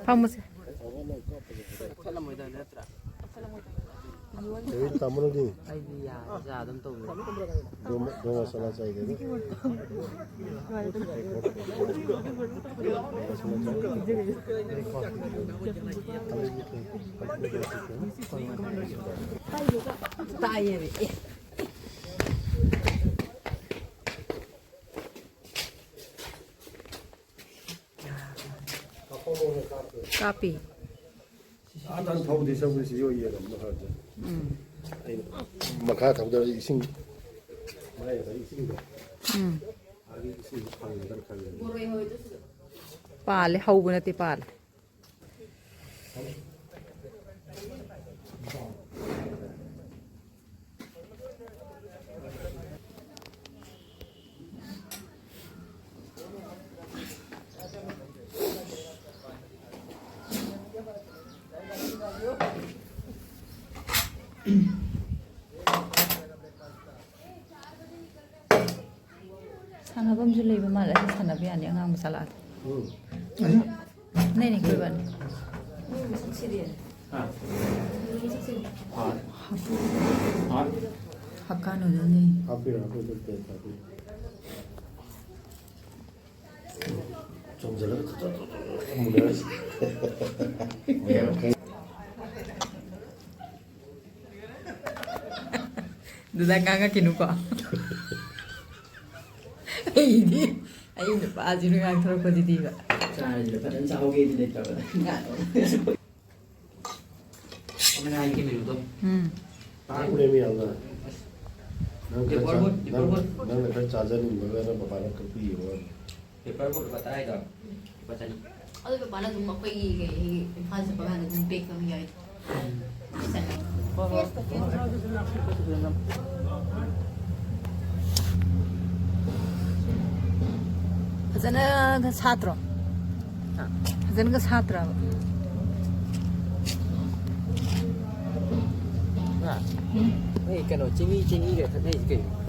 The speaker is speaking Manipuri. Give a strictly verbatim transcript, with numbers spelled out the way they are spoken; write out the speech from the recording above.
ꯐꯝꯃꯁꯦ꯫ ꯆꯠꯂꯝꯃꯣꯏꯗ ꯅꯠꯇ꯭ꯔꯥ? ꯑꯩ ꯇꯥꯃꯣ ꯅꯪꯗꯤ? ꯑꯩꯗꯤ ꯌꯥ ꯌꯥ ꯑꯗꯨꯝ ꯇꯧꯕꯤꯔꯣ꯫ ꯗꯣ ꯃꯁꯥꯂꯥ ꯆꯥꯏꯗꯅ꯫ ꯇꯥꯏꯌꯦ꯫ ꯀꯥꯞꯄꯤ꯫ ꯑꯥ ꯊꯧꯗꯣꯏ ꯁꯔꯨꯛꯄꯨꯗꯤ ꯁꯤ ꯌꯣꯏ ꯌꯦꯡꯉꯝꯕꯅ ꯐꯔꯦ꯫ ꯎꯝ꯫ ꯑꯩꯅ ꯃꯈꯥ ꯊꯧꯗꯔ ꯏꯁꯤꯡ, ꯃꯌꯥꯏꯗ ꯏꯁꯤꯡꯗꯣ꯫ ꯎꯝ꯫ ꯑꯥꯒꯤ ꯏꯁꯤꯡꯗꯣ ꯐꯪꯒꯗ꯭ꯔꯥ ꯈꯜꯂꯦ꯫ ꯄꯥꯜꯂꯦ, ꯍꯧꯕ ꯅꯠꯇꯦ, ꯄꯥꯜꯂꯦ꯫ ꯁꯥꯟꯅꯐꯝꯁꯨ ꯂꯩꯕ ꯃꯥꯜꯂꯦ꯫ ꯑꯁꯤ ꯁꯥꯟꯅꯕ ꯌꯥꯅꯤ, ꯑꯉꯥꯡ ꯃꯆꯥ ꯂꯥꯛꯑꯗꯤ꯫ ꯎꯝ꯫ ꯅꯦ, ꯅꯦ, ꯀꯣꯏꯕꯅꯤ꯫ ꯍꯥ? ꯍꯥ? ꯍꯛꯀꯥ ꯅꯨꯗꯜꯅꯤ꯫ ꯍꯥꯞꯄꯤꯔꯣ, ꯍꯥꯞꯄꯤꯔꯣ, ꯄ꯭ꯂꯦꯠꯇ ꯍꯥꯞꯄꯤꯔꯣ꯫ ꯆꯣꯡꯁꯤꯜꯂꯒ ꯊꯨꯞ ꯊꯨꯞ ꯊꯨꯞ ꯊꯨꯞ ꯃꯨꯟꯅꯔꯁꯤ꯫ ꯑꯗꯨꯗ ꯉꯥꯡꯉꯛꯈꯤꯅꯨꯀꯣ꯫ ꯑꯩꯗꯤ, ꯑꯩ ꯅꯨꯄꯥꯁꯤꯅ ꯉꯥꯡꯊꯣꯔꯛꯄꯁꯤꯗꯤꯕ꯫ ꯆꯥꯔꯁꯤꯔ ꯐꯖꯅ ꯆꯥꯍꯧꯒꯦꯗꯤ ꯂꯩꯇ꯭ꯔꯕꯅꯦ꯫ ꯉꯥꯗꯣ꯫ ꯀꯃꯥꯏꯅ ꯍꯥꯏꯒꯦ ꯃꯦꯅꯨꯗꯣ? ꯎꯝ꯫ ꯇꯥꯡꯕꯅꯦ ꯃꯤ ꯌꯥꯝꯅ꯫ ꯅꯪ ꯈꯔ ꯄꯦꯄꯔ ꯆꯥ-, ꯕꯣꯠ, ꯄꯦꯄꯔ ꯅꯪ, ꯕꯣꯠ꯫ ꯅꯪꯅ ꯈꯔ ꯆꯥꯖꯅꯤꯡꯕꯒ ꯅꯪ ꯄꯄꯥꯅ ꯀꯛꯄꯤꯌꯦꯕ꯫ ꯄꯦꯄꯔ ꯕꯣꯠ ꯂꯨꯄꯥ ꯇꯔꯥꯗꯣ ꯂꯨꯄꯥ ꯆꯅꯤ꯫ ꯑꯗꯨ ꯄꯄꯥꯅ ꯑꯗꯨꯝ ꯑꯩꯈꯣꯏꯒꯤ ꯀꯩ ꯍꯥꯏꯒꯦ, ꯏꯝꯐꯥꯜ ꯆꯠꯄ ꯀꯥꯟꯗ ꯑꯗꯨꯝ ꯄꯦꯛ ꯇꯧ ꯌꯥꯏ꯫ ꯎꯝ꯫ ꯍꯣꯏ, ꯍꯣꯏ꯫ ꯐꯖꯅꯒ ꯁꯥꯠꯇ꯭ꯔꯣ? ꯍꯥ? ꯐꯖꯅꯒ ꯁꯥꯠꯇ꯭ꯔꯕ? ꯍꯥ? ꯎꯝ꯫ ꯑꯩ ꯀꯩꯅꯣ ꯆꯤꯅꯤ ꯆꯤꯅꯤꯒ ꯊꯛꯅꯩꯁꯦ ꯀꯩꯅꯣ?